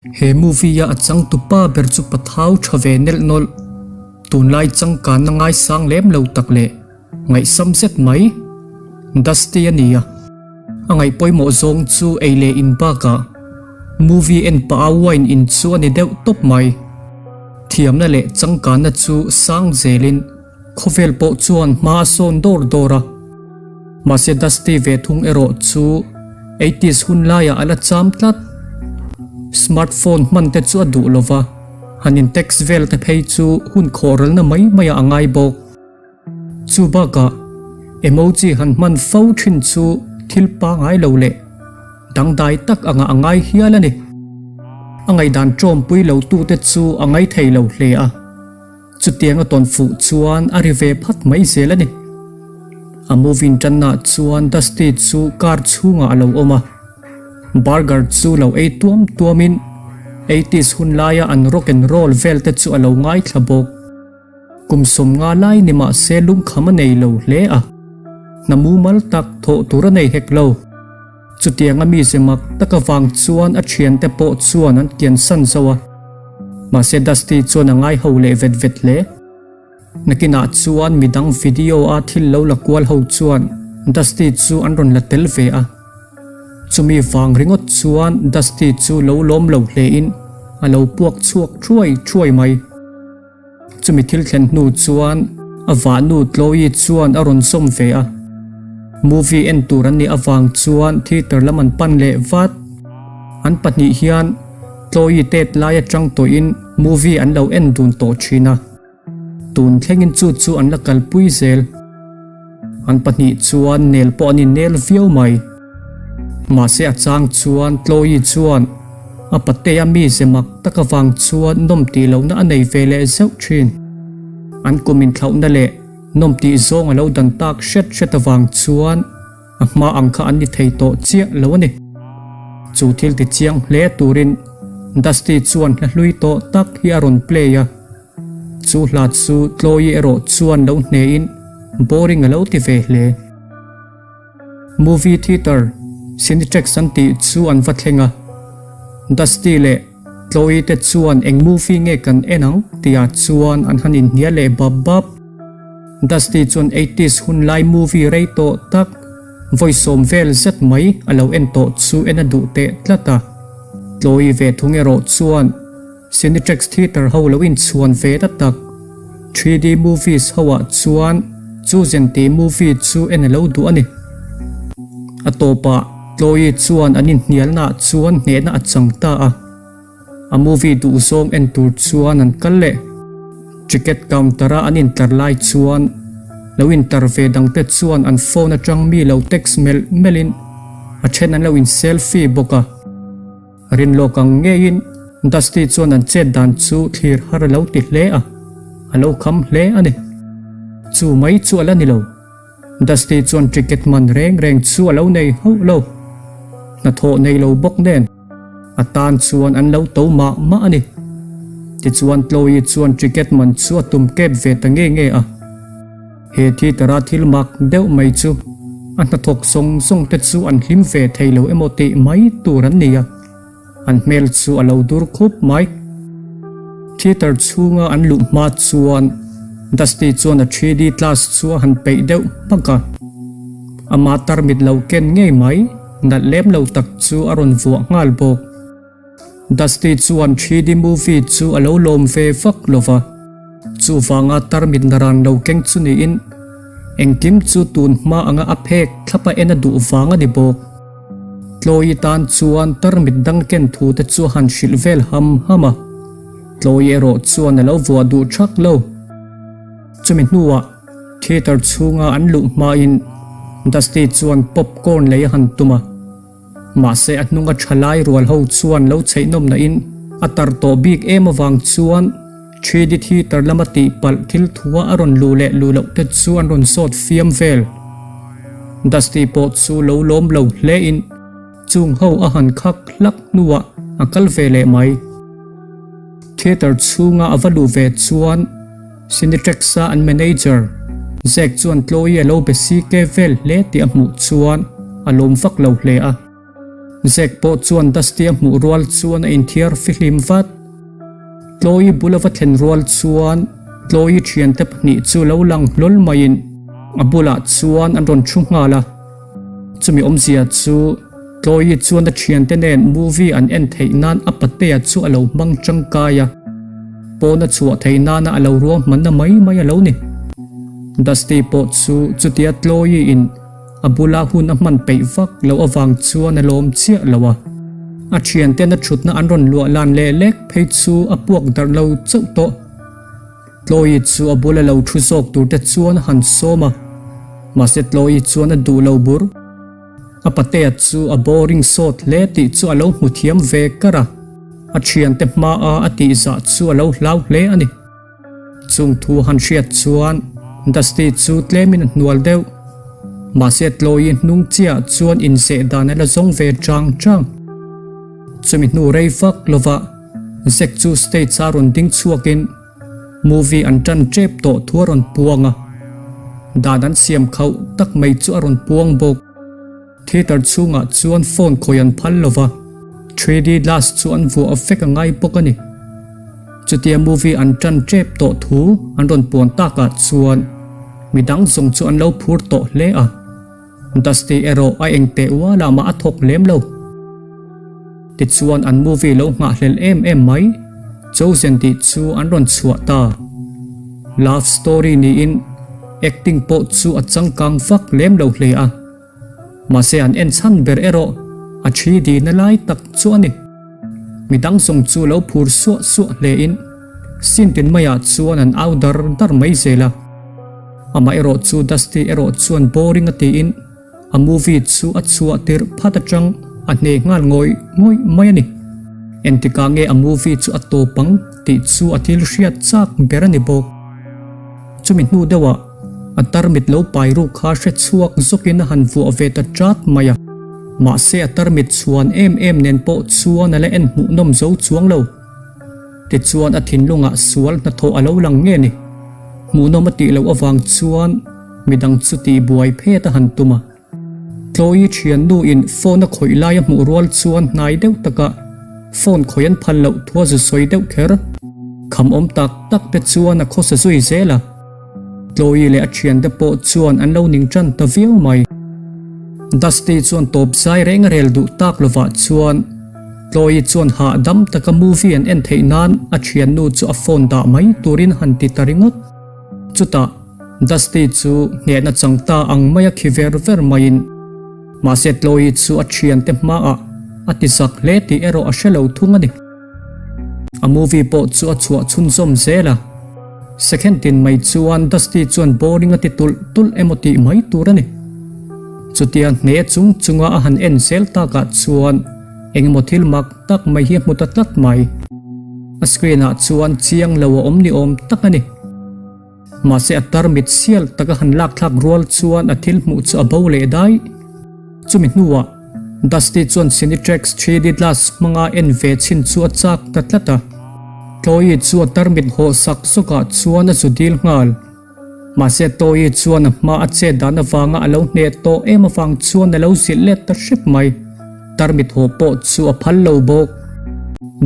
He movie a a changtupa ber chu pathau tha ve nelh nawlh. Tunlai changkanna ngaisang lem lo tak leh ngaihsam zet mai. Dusty a ni a, a ngaih pawimawh zawng chu ei leh in bakah movie en pah a wine in chu a ni deuh tawp mai. Thiamna leh changkanna chu sang zelin Khawvel pawh chuan hma a sawn dawr dawr a, mahse Dusty ve thung erawh chu eighties hun laiah a la cham tlat. Smartphone hman te chu a duh lo va, han in text vel te phei chu hun khawhralna mai maiah a ngai bawk. Chu bakah emoji han hman fo thin chu thil pangai lo leh dangdai tak anga a ngai hial a ni. A ngaihdan tawmpui lo tute chu a ngaithei lo hle a. Chutiang a tawn fuh chuan a ri ve phat mai zel a ni. A movie tanna chuan Dusty chu car chhungah a lo awm a. Burger chu lo ei tuam tuamin eighties hun laia an rock and roll vel te chu a lo ngaithla bawk. Kum 50 lai ni mah se lungkham a nei lo hle a. Hna mumal tak thawh tur a nei hek lo. Chutianga mi ze mak tak avang chuan a thiante pawh chuan an kiansan zo a. Mahse Dusty chuan a ngai ho leh vet vet hle. Nakinah chuan midang video a thil lo la kual ho chuan Dusty chu an rawn la tel ve a. Chumi vang ringawt chuan Dusty chu lo lawm lo hle in a lo puak chhuak thuai thuai mai. Chumi thil thlen hnu chuan a vahnu Chloe chuan a rawn sawm ve a. Movie en tur an nih avang chuan theatre lam an pan leh vat. An pahnih hian Chloe tet lai atang tawhin movie an lo en dun tawh thin a. Tun thlengin chu chu an la kalpui zel. An pahnih chuan nel pawh an innel viau mai. Mahse a chang chuan Chloe chuan a patea mi ze mak tak avang chuan nawm tih lohna a nei ve leh zeuh thin. An kum inthlauhna leh nawm tih zawng a lo dan tak hret hret avang chuan a hma ang kha an ni thei tawh chiah lo a ni. Chu thil ti chiang hle turin Dusty chuan hla hlui tawh tak hi a rawn play a. Chu hla chu Chloe erawh chuan lo hnehin boring a lo ti ve hle. Movie theatre Cinetrex an tih chu an va thleng a. Dusty leh Chloe te chuan eng movie nge kan en ang tihah chuan an han inhnial leh bap bap. Dusty chuan eighties hun lai movie rei tawh tak vawi sawm vel zet mai a lo en tawh chu en a duh teh tlat a. Chloe ve thung erawh chuan Cinetrex theatre ho lo inchhuan ve ta tak. 3D movies ho ah chuan chu zente movie chu en a lo duh a ni. A tawpah Chloe chuan an inhnialna ah chuan hnehna a chang ta a. A movie duh zawng en tur chuan an kal leh. Ticket counter a an intlar lai chuan lo intar ve dangte chuan an phone atang mi lo text melh melhin a then an lo in selfie bawk a. Rinlawk ang ngeiin Dusty chuan an chet dan chu thlir har a lo ti hle a, a lo kham hle a ni. Chu mai chu a la ni lo. Dusty chuan ticket man reng reng chu a lo nei hauh lo. Hnathawh nei lo bawk nen a tan chuan an lo to mah mah a ni. Tichuan Chloe chuan ticket man chu a tum kep ve ta nge nge a. He theatre-a thil mak deuh mai chu a hnathawk zawng zawng te chu an hlim ve thei lo emaw tih mai tur an ni a, an hmel chu a lo dur khup mai. Theatre chhunga an luh hma chuan Dusty chuan a 3D class chu a han peih deuh hmak a, ama tarmit lo ken ngei mai nalh lem lo tak chu a rawn vuah nghal bawk. Dusty chuan 3D movie chu a lo lawm ve vak lo va, chuvanga tarmit naran lo keng chu niin engkim chu tun hma anga a phek thlap a en a duh vang a ni bawk. Chloe tan chuan tarmit dang ken thu te chu a han hrilh vel ham ham a, Chloe erawh chuan a lo vuah duh thak lo. Chumi hnuah theatre chhunga an luh hmain Dusty chuan popcorn lei a han tum a. Mahse a hnunga tha lai rual ho chuan lo chheih nawm na in a tar tawh bik em avang chuan 3D theatre lama tih palh thil thua a rawn luh leh luh loh te chu an rawn sawt fiam vel. Dusty pawh chu lo lawm lo hle in chung ho a han khak hlak hnuah a kal ve leh mai. Theatre chhunga a va luh ve chuan Cinetrex-a an manager, Zack chuan Chloe a lo be CK vel hle tih a hmuh chuan a lawm vak lo hle a. Zack pawh chuan Dusty a hmuh rual chuan a inthiar fihlim vat. Chloe bul a va thlen rual chuan Chloe thiante pahnih chu lo lang hlawl maiin a bulah chuan an rawn thu nghal a. Chumi awmzia chu Chloe chuan a thiante nen movie an en theih nan a patea chu a lo hmang tangkai a, pawn a chhuah theih nana a lo ruahmanna mai mai a lo ni. Dusty pawh chu chutia Chloe in A bula hun a hman peih vak loh avang chuan a lawm chiah lo a. A thianten a thutna an rawn luah lan leh lek phei chu a puak darh lo chauh tawh. Tlawi chu a bula lo thu zawk tur te chuan a han sawm a, mahse Tlawi chuan a duh lo bur. A patea chu a boring sawt hle tih chu a lo hmu thiam ve kar a, a thiante hmaa a tihzah chu a lo hlau hle a ni. Chung thu han hriat chuan Dusty chu tlemin a hnual deuh. Mahse Chloe hnung chiah chuan inzeh dan a la zawng ve chang chang. Chumi hnu rei vak lovah Zack chu stage a rawn ding chhuakin movie an tan tep tawh thu a rawn puang a. Dan an siam khauh tak mai chu a rawn puang bawk. Theatre chhungah chuan phone khawi an phal lo va, 3D glass chu an vuah vek a ngai bawk a ni. Chutia movie an tan tep tawh thu an rawn puan takah chuan midang zawng chu an lo phur tawh hle a. Dusty erawh a eng teh ualah mah a thawk lem lo. Tichuan an movie lo nghahhlelh em em mai Chosen tih chu an rawn chhuah ta. Love story niin acting pawh chu a changkang vak lem lo hle a. Mahse an en chhan ber erawh a thi dihna lai tak chu a ni. Midang zawng chu lo phur suah suah hle in sin tin maiah chuan an au dar dar mai zel a. Amah erawh chu Dusty erawh chuan boring a tiin a movie chu a chhuah tirh phat atang a hne nghal ngawih ngawih mai a ni. Engtikah nge a movie chu a tawp ang tih chu a thil hriat chak ber a ni bawk. Chumi hnu deuhah a tarmit lo pai ruk kha hre chhuak zawkin a han vuah ve ta chat mai a. Mahse a tarmit chhuan em em nen pawh chuan a la en hmuhnawm zo chuang lo. Tichuan a thinlungah sual hnathawh a lo lang nge ni? Hmuhnawm a tih loh avang chuan midang chu tih buai phet a han tum a. Chloe thiannu in phone a khawih lai a hmuh rual chuan hnai deuh takah phone khawih an phal loh thu a zu sawi deuh kher. Kham awm tak tak te chuan a khawsa zui zel a. Chloe leh a thiante pawh chuan an lo ning tan ta viau mai. Dusty chuan tawp zai reng a rel duh tak lovah chuan Chloe chuan hahdam taka movie an en theih nan a thiannu chu a phone dah mai turin han ti ta ringawt. Chutah Dusty chu hnehna chang ta ang maia khi ver ver maiin mahse Chloe chu a thiante hmaah a ti zak hle tih erawh a hre lo thung a ni. A movie pawh chu a chhuah chhunzawm zel a, second tin mai chuan Dusty chuan boring a ti tulh tulh emaw tih mai tur a ni. Chutia hne chung chunga a han en zel takah chuan engemaw thil mak tak mai hi a hmu ta tlat mai. A screen ah chuan chiang lo a awm ni awm tak a ni. Mahse a tarmit sial taka han lak thlak rual chuan a thil hmuh chu a bo leh dai. Chumi hnuah Dusty chuan Cinetrax 3D glass hmanga en ve chhin chu a chak ta tlat a. Chloe chu a tarmit hawh sak zawkah chuan a zu dil nghal. Mahse Chloe chuan a hma a chet dan avanga a lo hneh tawh em avang chuan a lo zilh let ta hrep mai. Tarmit hawh pawh chu a phal lo bawk.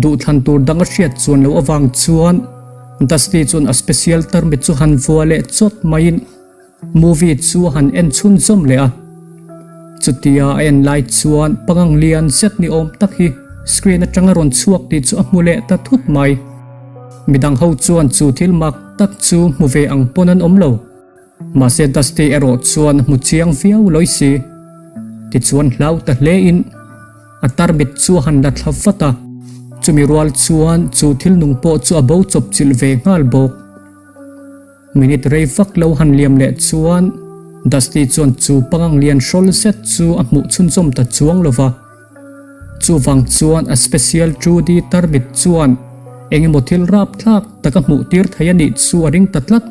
Duhthlan tur dang a hriat chuan loh avang chuan Dusty chuan a special tarmit chu han vua leh chawt maiin movie chu a han en chhunzawm leh a. Chutia a en lai chuan pangang lian zet ni awm tak hi screen atanga rawn chhuak tih chu a hmu leh ta thut mai. Midang ho chuan chu thil mak tak chu hmu ve ang pawn an awm lo. Mahse Dusty erawh chuan a hmu chiang viau lawi si. Tichuan hlau ta hle in a tarmit chu a han la thla vat a, chumi rual chuan chu thil nung pawh chu a bo chawp chilh ve nghal bawk. Minute rei vak lo han liam leh chuan Dusty chuan chu pangang lian hrawl zet chu a hmuh chhunzawm ta chuang lo va. Chuvang chuan a special Trudy tarmit chuan eng emaw thil rapthlak tak a hmuh tir thei a nih chu a ring ta tlat.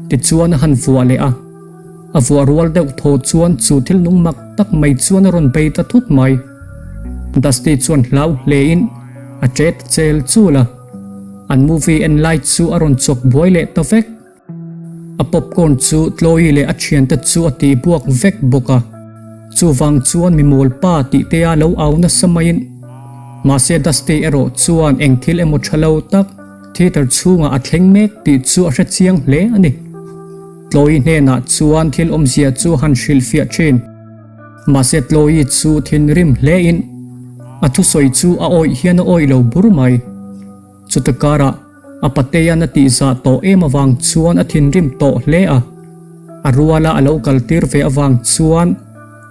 Tichuan a han vuah leh a, a vuah rual deuh thaw chuan chu thil nung mak tak mai chuan a rawn bei ta thut mai. Dusty chuan hlau hlein a ṭet chel chul a, an movie en lai chu a rawn chawk buai leh ta vek. A popcorn chu Chloe leh a ṭhiante chu a tih buak vek bawk a. Chuvang chuan mi mawl pa tih te a lo au nasa maiin mahse Dusty erawh chuan eng thil emaw tha lo tak theatre chhungah a thleng mek tih chu a hre chiang hle a ni. Tlawi hnenah chuan thil awmzia chu han hrilhfiah thin. Mahse Tlawi chu thinrim hlein a thusawi chu a awih hian a awih lo bur mai. Chuta karah a Patea'n a tihzah tawh em avang chuan a thinrim tawh hle a, a ruala a lo kaltir ve avang chuan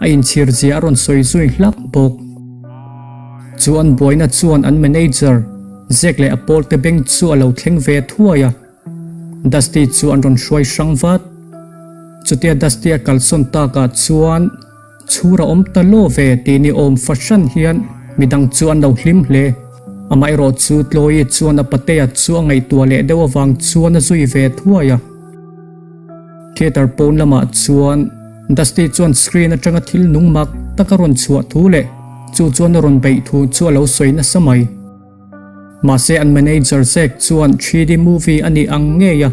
a inchhir zia a rawn sawi zui hlak bawk. Chu an buaina chuan an manager Zack leh a pawlte beng chu a lo thleng ve thuai a, Dusty chu an rawn hruai hrang vat. Chutia Dusty a kalsawn takah chuan Chhur a awm ta lo ve tih ni awm fahran hian midang chu an lo hlim hle. Amaherawh chu Tlawi chuan a patea chu a ngaihtuah leh deuh avang chuan a zui ve thuai a. Theatre pawn lamah chuan Dusty chuan screen atanga thil nung mak tak a rawn chhuah thu leh chu chuan a rawn beih thu chu a lo sawi nasa mai. Mahse an manager Zack chuan 3D movie a nih ang ngei a,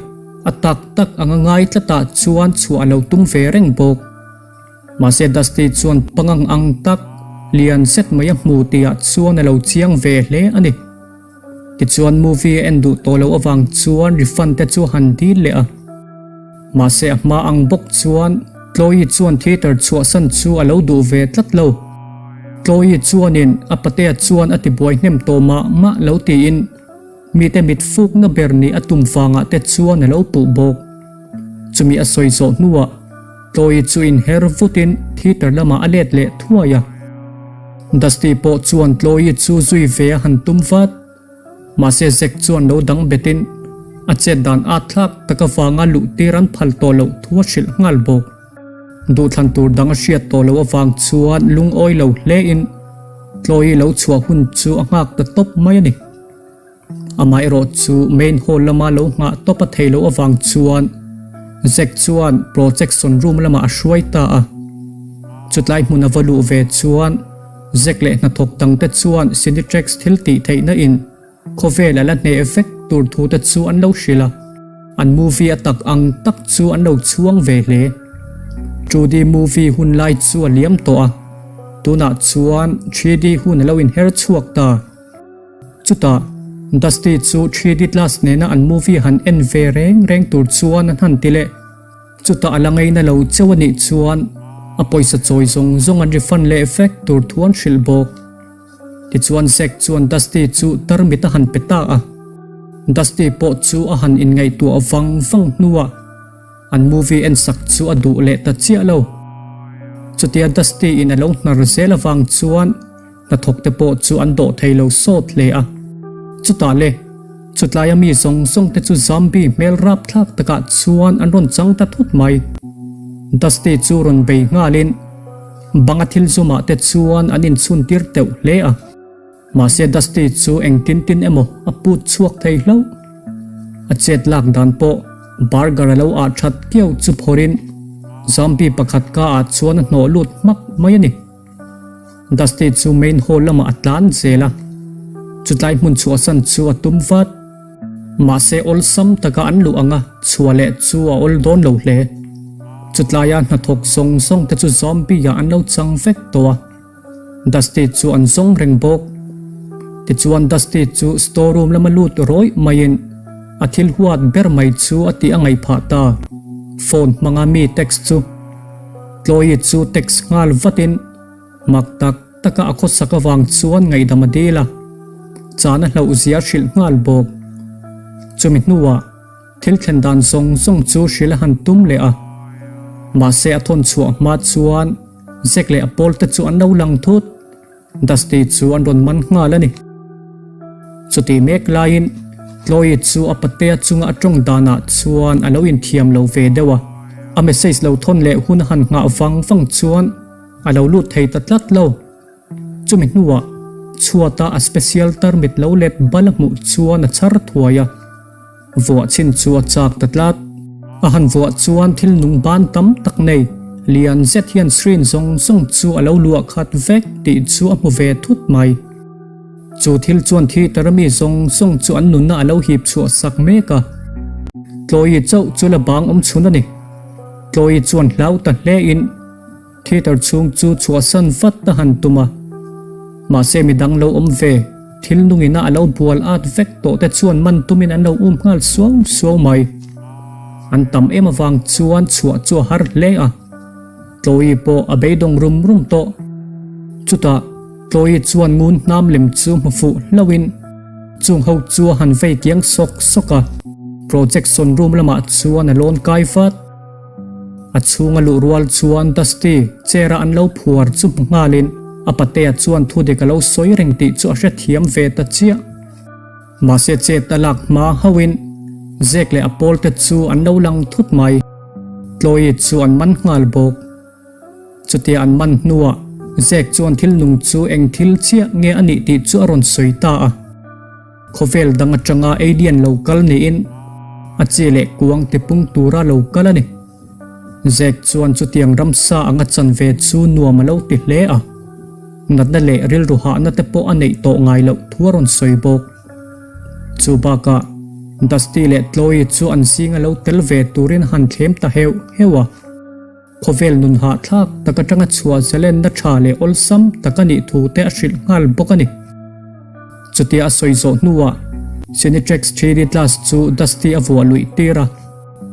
a tak tak anga ngai tlatah chuan chhuah a lo tum ve reng bawk. Mahse Dusty chuan pangang ang tak lian zet mai a hmu tihah chuan a lo chiang ve hle a ni. Tichuan movie a en duh tawh loh avang chuan refund te chu han dil leh a. Mahse a hma ang bawk chuan Chloe chuan theatre chhuahsan chu a lo duh ve tlat lo. Chloe chuanin a patea chuan a tibuai hnem tawh mah mah lo tiin Mite mit fukna ber nih a tum vangah te chuan a lo puh bawk. Chumi a sawi zawh hnuah Chloe chu inher vutin theatre lamah a let leh thuai a. Dusty pawh chuan Chloe chu zui ve a han tum vat. Mahse Zack chuan lo dang betin a chet dan at thlak tak avanga luh tir an phal tawh loh thu a hrilh nghal bawk. Duhthlan tur dang a hriat tawh loh avang chuan lungawi lo hlein Chloe lo chhuah hun chu a nghak ta tawp mai a ni. Amaherawh chu main hall lama lo nghah tawp a theih loh avang chuan Zack chuan projection room lamah a hruai ta a. Chutlai hmun a va luh ve chuan Zack leh hnathawk dangte chuan Cinetrax thil tih theihna in khawvel a la hneh vek tur thu te chu an lo hrilh a. An movie a tak ang tak chu an lo chhuang ve hle. 2D movie hun lai chu a liam tawh a, tunah chuan 3D hun a lo inher chhuak ta. Chutah, Dusty chu 3D glass nena an movie han en ve reng reng tur chuan an han ti leh. Chutah a la ngaina lo cheu a nih chuan a pawisa chawi zawng zawng an refund leh vek tur thu an hrilh bawk. Tichuan Zack chuan Dusty chu tarmit a han pe ta a. Dusty pawh chu a han inngaihtuah vang vang hnuah an movie en sak chu a duh leh ta chiah lo. Chutia Dusty in a lo hnar zel avang chuan Hnathawk te pawh chu an dawh thei lo sawt hle a. Chutah le, chutlaia mi zawng zawng te chu zombie hmel rapthlak takah chuan an rawn chang ta thut mai. Dusty chu rawn bei nghalin banga thil zumah te chuan an inchhun tir teuh hle a. Mahse Dusty chu engtin tin emaw a put chhuak thei hlauh. A chet lak dan pawh burger a lo ah that kiau chu phawrhin zombie pakhat ka ah chuan a hnawh lut hmak mai a ni. Dusty chu main hall lamah a tlan zel a, chutlai hmun chhuahsan chu a tum vat. Mahse awlsam taka an luh anga chhuah leh chu a awl dawn lo hle. Chutlaia hnathawk zawng zawng te chu zombie ah an lo chang vek tawh a, Dusty chu an zawng reng bawk. Tichuan Dusty chu store room lama lut rawih maiin a thil huat ber mai chu a tih a ngaih phah ta. Phone hmanga mi text chu. Chloe chu text nghal vatin mak tak taka a khawsak avang chuan ngaihdam a dil a, chana hlauh zia a hrilh nghal bawk. Chumi hnuah thil thlen dan zawng zawng chu hrilh a han tum leh a, mahse a thawn chhuah hma chuan Zack leh a pawl te chu an lo lang thut. Dusty chu an rawn man nghal a ni. Chutih mek laiin Chloe chu a patea chunga a tawng danah chuan a lo inthiam lo ve deuh a, a message lo thawn leh hun a han nghah vang vang chuan a lo lut thei ta tlat lo. Chumi hnuah chhuata a special tarmit lo let bal a hmuh chuan a chhar thuai a. Vuah chin chu a chak ta tlat. A han vuah chuan thil nung ban tam tak nei, lian zet hian screen zawng zawng chu a lo luah khat vek tih chu a hmu ve thut mai. Chu thil chuan theatre mi zawng zawng chu an nunna a lo hip chhuah sak mek a. Chloe chauh chu la bang awm chhun a ni. Chloe chuan hlau ta hle in. Theatre chhung chu chhuahsan vat a han tum a. Mahse midang lo awm ve, thil nungina a lo bual at vek tawh te chuan man tumin an lo um nghal suau suau mai. An tam em avang chuan chhuah chu a har hle a. Tlawi pawh a beidawng rum rum tawh. Chutah Tlawi chuan ngun hnam lem chu hmu fuh hlauhin chung ho chu a han vei kiang sawk sawk a. Projection room lamah chuan a lawn kai vat. A chhunga luh rual chuan Dusty chair-a an lo phuar chu hmu nghalin a patea chuan thu dik a lo sawi reng tih chu a hrethiam ve ta chiah. Mahse chet a lak hma hauhin Zek leh a pawlte chu an lo lang thut mai. Tlawi chu an man nghal bawk. Chutia an man hnuah Zek chuan thil nung chu eng thil chiah nge a nih tih chu a rawn sawi ta a. Khawvel dang atanga alien lo kal niin a chi leh kuang tipung tura lo kal a ni. Zek chuan chutiang ramsa anga chan ve chu nuam a lo ti hle a, natna leh rilru hahna te pawh a neih tawh ngai loh thu a rawn sawi bawk. Chu bakah Dusty leh Chloe chu an zinga lo tel ve turin han thlem ta heuh heuh a. Khawvel nun hahthlak tak atanga chhuah zalenna tha leh awlsam tak a nih thu te a hrilh nghal bawk a ni. Chutia a sawi zawh hnuah Cinetrex 3D Glass chu Dusty a vuah luih tir a,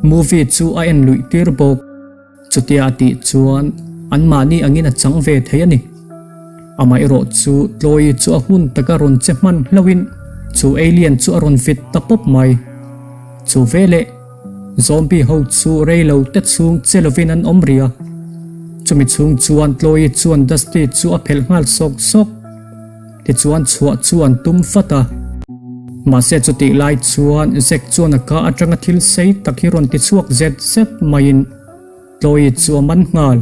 movie chu a en luih tir bawk. Chutia a tih chuan anmahni angin a chang ve thei a ni. Amaherawh chu Tlawi chu a hun taka rawn che hman hlauhin chu alien chu a rawn vit ta pawp mai. Chu veleh. Zombie ho chu rei lo te chhung che lovin an awm rih a, chumi chhung chuan Tlawi chuan Dusty chu a phelh nghal sawk sawk. Tichuan chhuah chu an tum fat a. Mahse chutih lai chuan Zack chuan a ka atanga thil sei tak hi rawn ti chhuak zet zet maiin Tlawi chu a man nghal.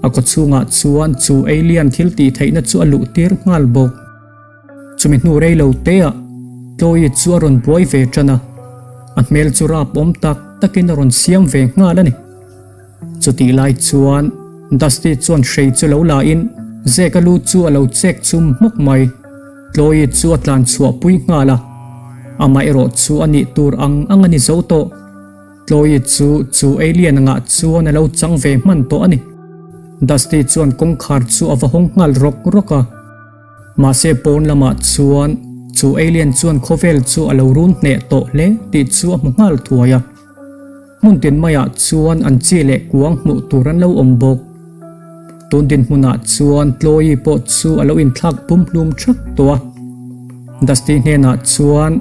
A kawchhungah chuan chu alien thil tih theihna chu a luh tir nghal bawk. Chumi hnu rei lo teah Tlawi chu a rawn buai ve tan a, a hmel chu rap awm tak takin a rawn siam ve nghal a ni. Chutih lai chuan Dusty chuan hrei chu lo la in Zeka lu chu a lo chek chum hmawk mai. Tlawi chu a tlan chhuah pui nghal a, amah erawh chu a nih tur ang ang a ni zo tawh. Tlawi chu chu alien angah chuan a lo chang ve hman tawh a ni. Dusty chuan kawngkhar chu a va hawng nghal rawk rawk a. Mahse pawn lamah chuan chu alien chuan khawvel chu a lo run hneh tawh hle tih chu a hmu nghal thuai a. Hmun tin maiah chuan an chi leh kuang hmuh tur an lo awm bawk. Tun dinhmunah chuan Chloe pawh chu a lo inthlak pum hlum thak tawh a. Dusty hnenah chuan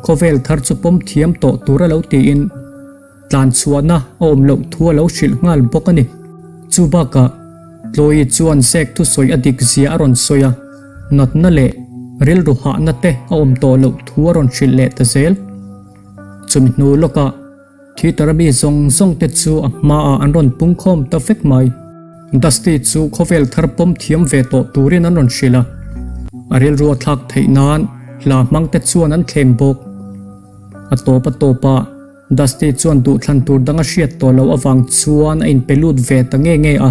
khawvel thar chu pawm thiam tawh tur a lo tiin, Tlan chhuahna a awm loh thu a lo hrilh nghal bawk a ni. Chu bakah, Tlawi chuan Zek thusawi a dik zia a rawn sawi a, natna leh rilru hahna te a awm tawh loh thu a rawn hrilh leh ta zel. Chumi hnu lawkah, theatre mi zawng zawng te chu a hmaah an rawn pungkhawm ta vek mai. Dusty chu khawvel thar pawm thiam ve tawh turin an rawn hrilh a, a rilru a thlak theih nan hla hmang te chuan an thlem bawk. A tawp a tawpah, Dusty chuan duhthlan tur dang a hriat tawh loh avang chuan a inpe lut ve ta nge nge a,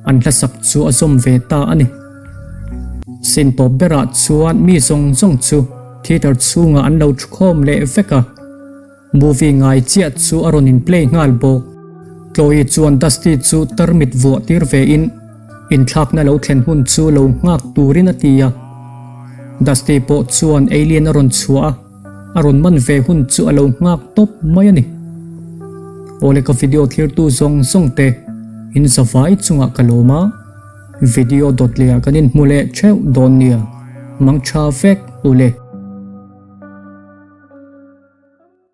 an hlasak chu a zawm ve ta a ni. Sin tawp berah chuan mi zawng zawng chu theatre chhungah an lo thukhawm leh vek a, movie ngai chiah chu a rawn in play nghal bawk. Chloe chuan Dusty chu tarmit vuah tir ve in inthlakna lo thlen hun chu lo nghak turin a ti a. Dusty pawh chuan alien a rawn chhuah a. A rawn man ve hun chu a lo nghak tawp mai a ni. Awle ka video thlirtu zawng zawng te in zavai chungah ka lawm a, video dawt leh ah kan inhmu leh theuh dawn nia, mang tha vek ule.